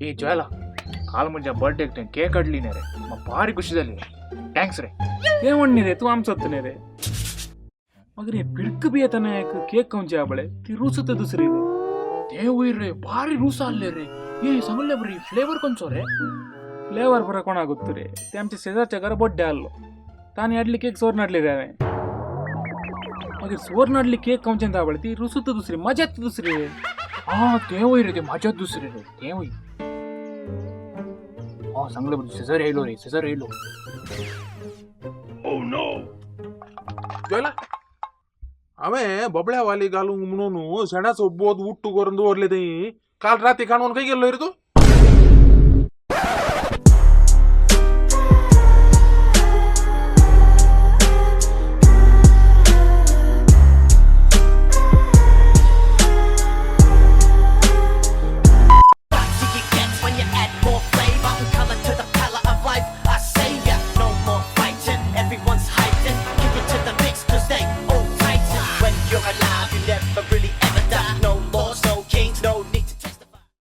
ए जोयला, काल म्हज्या बर्थडेक तुवें केक हाडली न्ही रे, म्हाका भारी खुशी जाली रे. Thanks रे. ते म्हणणी रे, तूं आमचोत न्ही रे. मगीर हे पिडक बी येता ना, एक केक खावची आबळे ती रुसत दुसरी रे. ते वयर रे, भारी रूस आहले रे. ए सांगले बरी, फ्लेवर खंयचो रे? फ्लेवर बरो कोणाक गोत्तु रे. ते आमच्या शेजारच्या घरा बड्डे आहलो, ताणें हाडली केक, सोर नाडली रे हांवें. मागीर सोर नाडली केक खावचें ताबळे ती रुसत दुसरी, मजाच दुसरी रे. हा, ते वयर रे, ते मजाच दुसरी रे. ते वयर हा, सांगले बरी, शेजार येयलो रे, शेजार येयलो. जेला, हांवें बबड्या वाली घालूंक म्हणून शेणाचो बोद उट्टू करून दवरले. थंय काल राती काणून खंय गेल्लो रे तूं?